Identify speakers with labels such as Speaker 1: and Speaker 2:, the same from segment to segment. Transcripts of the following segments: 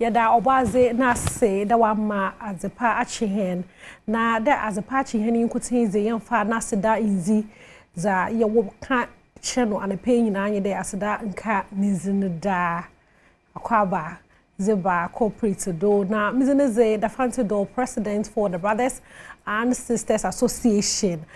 Speaker 1: Yɛda Ɔbɔadze n'ase dɛ ɔama adze pa akye hɛn. Na dɛ adze pa akye hɛn yi nkotsee dze yɛmfa n'aseda ndzi dza yɛwɔ ka kyerɛ no anɔpa yi nyinaa nye dɛ aseda nka ne dzin daa. Akwaaba Ziba corporate do na medze ne dze Dafanti do president for the Brothers and Sisters Association.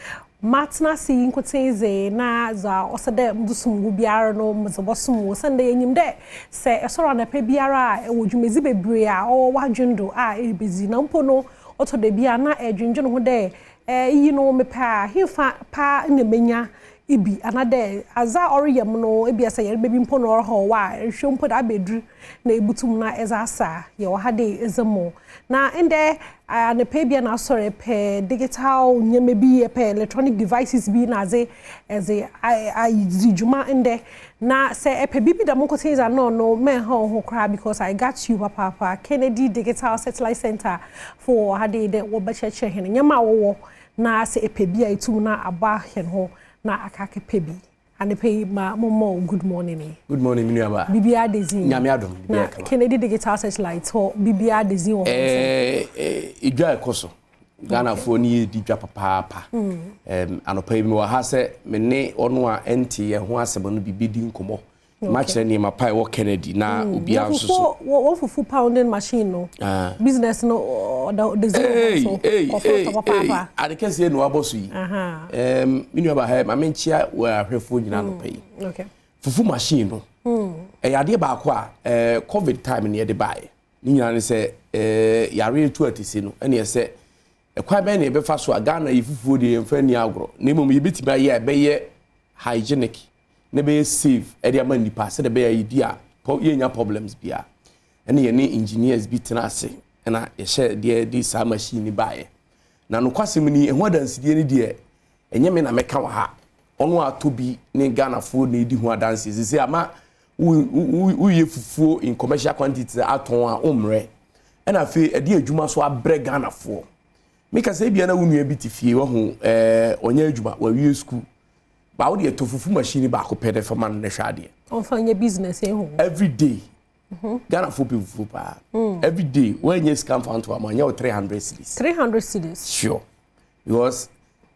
Speaker 1: Matena ase yi nkotsee dze na dza ɔsɛ dɛ medze som wo biara no medze bɔsom wo sɛn dɛ yɛnyim dɛ sɛ ɛsɔre anɔpa biara a ɛwɔ dwumadzi bebree a ɔwɔ w'adwen do a ɛrebɛdzi na mpo no ɔtɔ da bi a na ɛdwendwen ho dɛ iyi no mepɛ a hemfa paa na menya ibi anadɛ adze a ɔreyɛ mu no ebi sɛ yɛreba bi mpo na ɔrehɔ wɔ a ɛhwɛ mpo de abɛduru na ebutum na ɛdze asa yɛwɔ ha de ɛdze mo na ndɛ anɔpa bi a na asɔre pɛ digital nneɛma bi pɛ electronic devices bi na adze ɛdze ayɛ dwuma ndɛ na sɛ ɛpɛ biribi dɛm nkotsee dza no mɛnha wo ho koraa because I got you papaapa. Kennedy Digital Satellite Center for ha de dɛ wɔbɛkyerɛkyerɛ hɛn nneɛma a wɔwɔ na sɛ ɛpɛ bi a etum na aba hɛn hɔ na aka akɛpɛ bi. Anɔpa yi ma mo good morning yi.
Speaker 2: Good morning, mi nuaba.
Speaker 1: Biribiara de zin.
Speaker 2: Nyame adom.
Speaker 1: Na Kennedy Digital Satellite hɔ biribiara de zin wɔ hɔ.
Speaker 2: Edwa ɛkɔ so. Ghanafoɔ ni yɛ di dwa papaapa. Anɔpa yi mi wɔ ha sɛ me ne ɔno a ɛnte yɛn ho asɛm no bibi di nkɔmɔ. Makyerɛ nneɛma pa ɛwɔ Kennedy na obiara nso so.
Speaker 1: Wɔn fufu pounding machine no. Business no ɔda de zin wɔ so. Kɔfɔ tɔ papaapa.
Speaker 2: Ade kɛseɛ na wabɔ so yi. Mi nuaba ha maame nkyia wɔ ahwɛfoɔ nyinaa anɔpa yi. Fufu machine no. Ɛyɛ adeɛ baako a COVID time ne yɛde baeɛ. Ne nyinaa ne sɛ yare etu atese no ɛne ɛsɛ ɛkwan bɛn na yɛbɛfa so a Ghana yi fufuo deɛ yɛmfa ni agorɔ na mmom yɛbɛtumi ayɛ a ɛbɛyɛ hygienic na ɛbɛyɛ safe ɛde ama nipa sɛdeɛ ɛbɛyɛ yɛdi a yɛnya problems bia. Ɛne yɛne engineers bi tena ase ɛna yɛhyɛ deɛ de saa machine ni baeɛ. Na nokwasɛm ni ɛho adansidie ni deɛ ɛnyɛ me na mɛka wɔ ha. Ɔno atɔ bi ne Ghanafoɔ na ɛdi ho adanseɛ. Sisi ama woyɛ fufuo in commercial quantity atɔn a wommerɛ. Ɛna afei ɛde adwuma so abrɛ Ghanafoɔ. Meka sɛ ebia na wo nua bi te fie wahu ɔnyɛ adwuma wawie school. Ba wo deɛ tɔ fufu machine baako pɛ de fama no na hwɛ adeɛ.
Speaker 1: Ɔmfa nyɛ business ehu.
Speaker 2: Every day. Ghanafoɔ pɛ fufuo paa. Every day wɔnyɛ sika mfa nto ama ɔnyɛ wo 300 cedis.
Speaker 1: 300 cedis.
Speaker 2: Sure. Because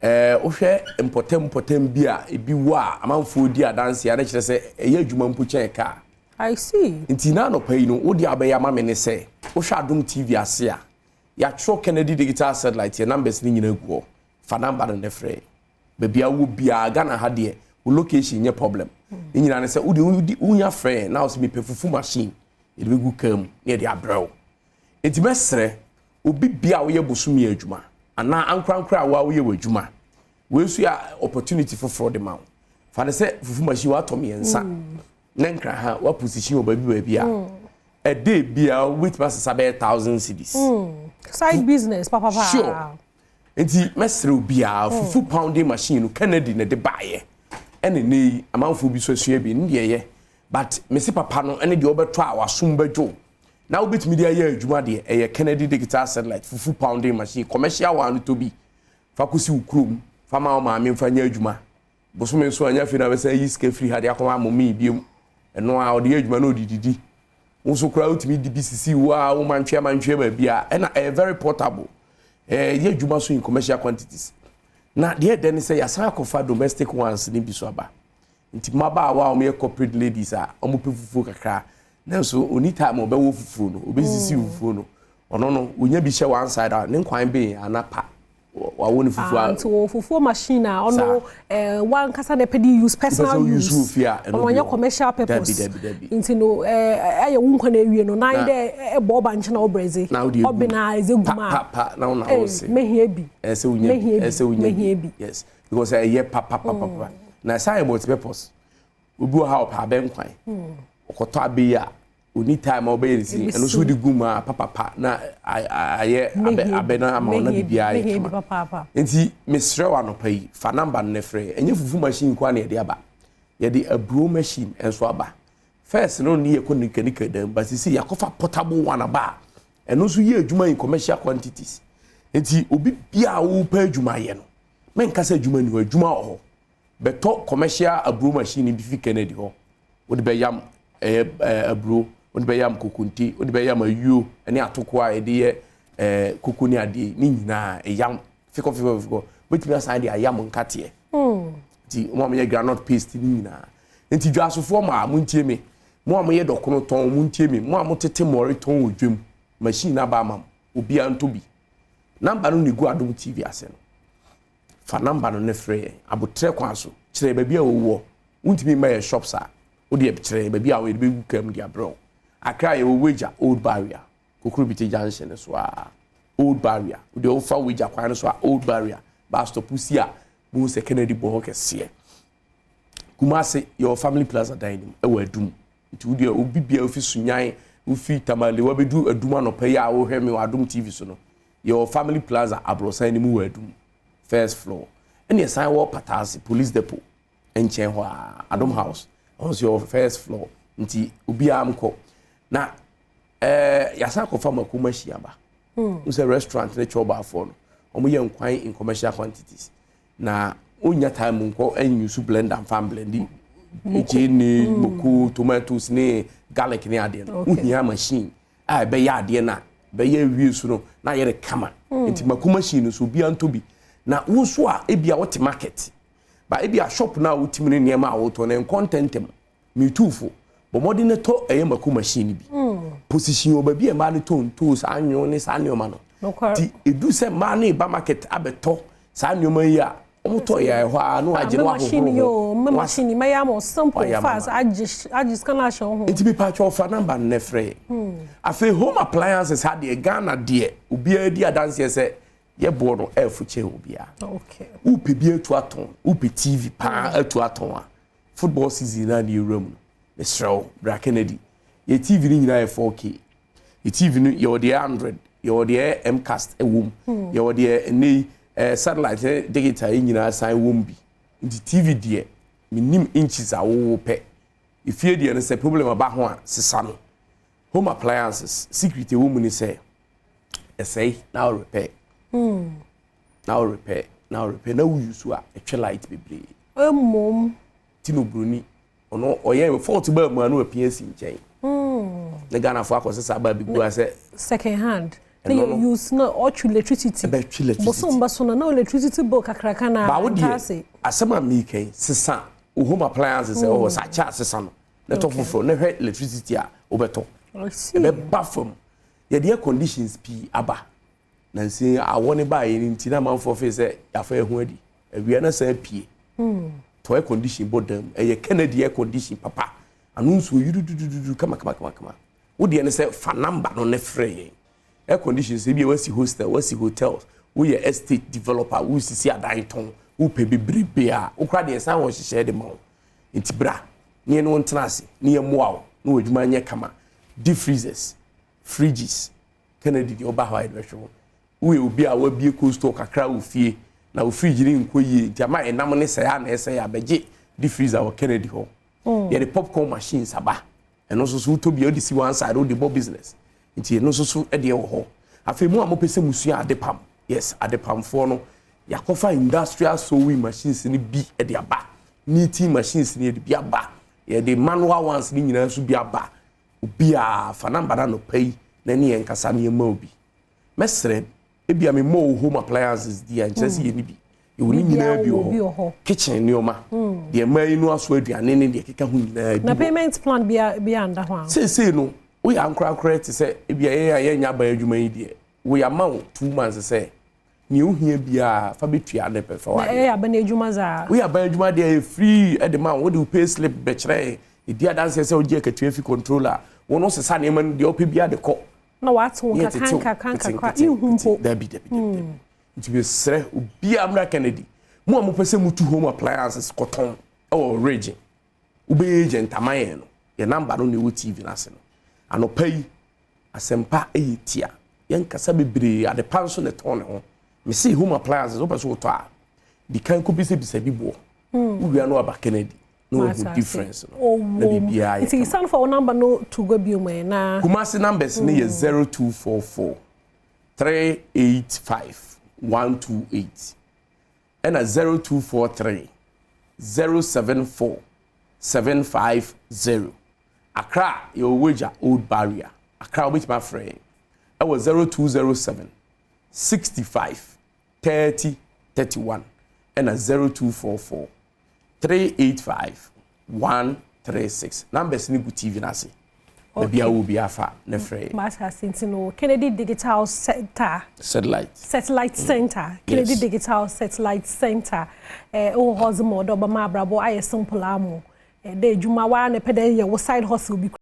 Speaker 2: wohwɛ mpɔtam mpɔtam bi a ebi wɔ a amanfoɔ di adanseɛ a na kyerɛ sɛ ɛyɛ adwuma mpo kyɛn kaa.
Speaker 1: I see.
Speaker 2: Nti na anɔpa yi no wode abɛyɛ ama me ne sɛ wohwɛ Adom TV ase a yɛatwerɛ Kennedy Digital Satellite yɛ numbers ne nyinaa gu hɔ. Fa number no ne frɛ. Baabi a wɔ biara Ghana ha deɛ wo location nyɛ problem. Ne nyinaa ne sɛ wode wonya frɛ na wo sɛ mepɛ fufu machine yɛde bɛgu kaa mu na yɛde abrɛ wo. Nti mɛsrɛ obi bia a woyɛ bosome adwuma anaa ankorankora a woyɛ w'adwuma wei nso yɛ opportunity foforɔ de ma wo. Fa ne sɛ fufu machine watɔ mmiɛnsa na nkra ha wa position wɔ baabi baabi a ɛde bia wobɛtumi asesa bɛyɛ 1000 cedis.
Speaker 1: Side business papapa.
Speaker 2: Sure. Nti mɛsrɛ obiara fufu pounding machine no Kennedy na de baeɛ. Ɛne ne yi amanfoɔ bi so asua bi ne deɛ yɛ but mesi papa no ɛne deɛ wɔbɛtɔ a wasom bɛdwo na wobɛtumi de ayɛ adwuma deɛ ɛyɛ Kennedy Digital Satellite fufu pounding machine commercial one to bi fa kɔsi wo kurom fa ma wo maame mfa nyɛ adwuma bosome nso anya afei na bɛsɛ yi sika firi ha de akɔma amɔme biom ɛno a ɔde yɛ adwuma na ɔde wo nso koraa wotumi di bi sisi wo a wo mantwea mantwea baabi a ɛna ɛyɛ very portable ɛyɛ adwuma so in commercial quantities na deɛ ɛdɛ ne sɛ yɛasan akɔfa domestic ones ne bi so aba nti mmabaawa a wɔyɛ corporate ladies a wɔpɛ fufuo kakra nanso oni time a ɔbɛwɔ fufuo no obɛsisi fufuo no ɔno no wonya bi hyɛ one side a ne nkwan bɛn ana pa wawo ne fufuo a
Speaker 1: nti wɔ fufuo machine a ɔno wankasa na ɛpɛ de use personal use ɔno ɔnyɛ commercial purpose.
Speaker 2: Dabi.
Speaker 1: Nti no ɛyɛ wo nkwa na ewie no na dɛ ɛbɔ ɔba nkyɛn na ɔbrɛdze ɔbɛn na ɛdze gu mu a
Speaker 2: pa pa na wo na wo se
Speaker 1: mehia bi.
Speaker 2: Ɛsɛ wonya bi, ɛsɛ wonya bi. Yes, because ɛyɛ pa pa pa pa pa na ɛsan yɛ multi purpose. Obi wɔ ha ɔpɛ abɛ nkwan ɔkɔtɔ abɛ yi a oni time a ɔbɛyɛ ne si ɛno nso de gu mu a papapa na ayɛ abɛ abɛ na ama ɔna biribiara yɛ kama. Nti mesrɛ wɔ anɔpa yi fa number no ne frɛ. Ɛnyɛ fufu machine nko a na yɛde aba, yɛde aburo machine nso aba. First no ne yɛkɔ nika dan ba sisi yɛakɔfa portable one aba a ɛno nso yɛ adwuma in commercial quantities. Nti obi bia a wopɛ adwuma yɛ no menka sɛ adwuma ni hɔ, adwuma wɔ hɔ. Bɛtɔ commercial aburo machine bi fi Kennedy hɔ wode bɛyam ɛyɛ aburo Wode bɛyam kokonte, wode bɛyam ayuo ne atoko a yɛde yɛ eh, koko ne adeɛ ne nyinaa ɛyam fikɔ fikɔ fikɔ. Wobɛtumi asan de ayam nkateɛ. Nti mo a moyɛ groundnut paste ne nyinaa. Nti dwasofoɔ maa montie me. Mo a moyɛ dɔkono tɔn montie me. Mo a motete mmɔre tɔn wɔ dwam. Machine aba ama mo. Obiara ntɔ bi. Number no na egu Adom TV ase no. Fa number no ne frɛ yɛn. Abotrɛ kwan so. Kyerɛ baabi a wowɔ. Wontumi mma yɛn shops a, wo deɛ kyerɛ yɛn baabi a wowɔ yɛde bɛgu kaa mu de abrɛ wo. Accra yɛwɔ Weija Old Barrier, Kokrobite Junction no so a. Old Barrier. Wo deɛ wofa Weija kwan no so a, Old Barrier bus stop wosi a, bohu sɛ Kennedy bɔ hɔ kɛseɛ. Kumasi yɛwɔ Family Plaza dan no mu ɛwɔ Adum. Nti wo deɛ obi bia ofi Sunyan, wofi Tamale, wabɛdu Adum anɔpa yi a wohwɛ me wɔ Adom TV so no, yɛwɔ Family Plaza aborɔsan no mu wɔ Adum, first floor. Ɛne ɛsan wɔ Pataase Police Depot nkyɛn hɔ a, Adom House, ɛhɔ nso yɛwɔ first floor. Nti obiara nkɔ. Na ɛɛ yɛasan akɔfa mako machine aba. N sɛ restaurant ne chɔbaafoɔ no, wɔn yɛ nkwan in commercial quantities. Na wonya time nkɔ nyusu blender mfa mblendi gyeene mm. moko tomatoes ne garlic ne adeɛ no wohia machine a ɛbɛyɛ adeɛ no a bɛyɛ awie so no na ayɛ no kama mm. nti mako machine no so obiara ntɔ bi na wo nso a ebia wote market ba ebia shop no a wotumi ne nneɛma a wotɔ no nkɔ ntɛntɛm Metu fo, bɔ mmɔden na tɔ ɛyɛ mako machine bi. Position wɔ baabi a mmaa no tɔ ntoos, anwo ne saa nneɛma no. Nti edu sɛ mmaa no reba market abɛtɔ saa nneɛma yi a, wɔtɔ yɛ ɛhɔ ara na wɔagye na wɔahohoro ho.
Speaker 1: Mma machine yi mɛyɛ ama wo simple fast agye agye sika no ahyɛ wo ho.
Speaker 2: Nti mepa kyɛw fa number no na frɛ yɛn. Afei home appliances ha deɛ Ghana deɛ obiara di adanseɛ sɛ yɛ boɔ no ɛɛfo kyɛn obiara. Wopɛ bi atu atɔn, wopɛ TV paa atu atɔn a, Football season no a na yɛwura mu no, mesrɛ wo, bra Kennedy. Yɛ TV no nyinaa yɛ 4K. Yɛ TV no, yɛwɔ deɛ Android, yɛwɔ deɛ MCAST wɔ mu, hmm. yɛwɔ deɛ ɛnɛ yi eh, satellite ne digital yi nyinaa san wɔ mu bi. Nti TV deɛ, menim inches a wowɔ pɛ. Efie deɛ no sɛ problem aba ho a, sesa no. Home appliances, secret ɛwɔ mu ne sɛ, ɛsɛe na wo repair. Hmm. Na wo repair, na wo repair, na wo use a, ɛtwe light bebree.
Speaker 1: Mmom.
Speaker 2: Ti no broni ɔno ɔyɛ fault baa mu a na wapia asi nkyɛn. Hmm. Ne Ghanafoɔ akɔsesa aba abɛgu a sɛ.
Speaker 1: Second hand. Ne yɛ use na ɔtwe electricity.
Speaker 2: Ɛbɛtwe electricity.
Speaker 1: Bosom bɛso no na electricity bill kakraka na.
Speaker 2: Ba wo deɛ asɛm a meka yi sesa wo home appliances ɛwɔ hɔ sɛ akyɛ asesa no na tɔ foforɔ na hwɛ electricity a wobɛtɔ. Ɛbɛba fam. Yɛde air conditions pii aba. Nansa yi awɔ no baeɛ no nti na amanfoɔ fee sɛ yɛafa yɛn ho adi. Awia no asan apue. Tɔ air condition bɔ dan mu. Ɛyɛ Kennedy air condition papa. Ano nsuo yududududu kama kama kama kama. Wo deɛ ne sɛ fa number no ne frɛ yɛn. Air condition sɛ ebia wasi hostel, wasi hotels, woyɛ estate developer, wosisi adan tɔn, wopɛ bebrebe a, wokora deɛ san wɔ nhyehyɛe de ma wo. Nti bra ne yɛne wo ntena ase ne yɛmmoa wo na w'adwuma nyɛ kama. Deep freezers, fridges, Kennedy deɛ ɔba hɔ a yɛde bɛhwɛ wo. Woyɛ obi a wabie cold store kakra wɔ fie na wo fridge no nkɔ yie nti ama ɛnam ne sɛe a na ɛsɛe a bɛgye deep freezer wɔ Kennedy hɔ. Mm. Yɛde popcorn machines aba. Ɛno nso so wotɔ bi a wode si one side wode bɔ business. Nti ɛno nso so deɛ wɔ hɔ. Afei mo a mopɛ sɛ musua adepam, yes, adepamfoɔ no, yɛakɔfa industrial sewing machines no bi de aba. Knitting machines no yɛde bi aba. Yɛde manual ones no nyinaa nso bi aba. Obiara, fa number no anɔpa yi na ne yɛn nkasa na yɛmma wo bi. Mɛsrɛ, ebia memmɔɔ wo home appliances di a, nkyerɛ sɛ yɛnni bi. Yɛwɔ ne nyinaa bi wɔ hɔ. Kitchen nneɛma, deɛ mmaa yi noa so aduane ne deɛ ɛkeka ho nyinaa bi
Speaker 1: Na payment plan bia bia nda hɔ a?
Speaker 2: Seesei no, woyɛ ankorankorɛ te sɛ ebia yɛn a yɛnyɛ aban adwuma yi deɛ, wɔama wo 2 months sɛ nea ohia biara fa bɛtua ne pɛ fa
Speaker 1: wadeɛ. Na ɛyɛ aban adwuma dza.
Speaker 2: Woyɛ aban adwuma deɛ ɛyɛ free de ma wo, wode wo pay slip bɛkyerɛ yɛn, ɛdi adanseɛ sɛ wogye akatua fi controller a, wo no sesa nneɛma no deɛ wopɛ biara de kɔ.
Speaker 1: Na wɔate wo nkakra nkakra nkakra, nhu mpo.
Speaker 2: Dabi dabi dabi dabi. Nti mesrɛ obiara mmra Kennedy, mo a mopɛ sɛ motu home appliances kɔtɔn wɔ region, wobɛyɛ agent ama yɛn no, yɛn number no na ɛwɔ TV no ase no. Anɔpa yi, Asɛmpa yɛ tia. Yɛnkasa bebree, adepa nso na ɛtɔn ne ho. Mese home appliances, wopɛ sɛ wotɔ a, di kan kɔbisabisa bi boɔ. Hmm. Wowia no aba Kennedy na wahu difference no. Na biribiara yɛ
Speaker 1: kama. Nti san fa wo number no to gua bio ma yɛn na.
Speaker 2: Kumasi numbers no yɛ 0244 385 128 ɛna 0243 074 750. Accra, yɛwɔ Wagya Old Barrier, Accra. Wobɛtumi afrɛ yɛn ɛwɔ 0207 65 30 31 ɛna 0244 385 136. Numbers ni gu TV n'ase. Baabi a wo bi afa ne frɛ yɛn.
Speaker 1: Master nti no, Kennedy Digital Center.
Speaker 2: Satellite.
Speaker 1: Satellite Center. Kennedy Digital Satellite Center ɛwɔ hɔ dze ma ɔdɔ ɔbɛma abrabɔ ayɛ simple amu dɛ adwuma waa na pɛ dɛ yɛ wo side hustle bi.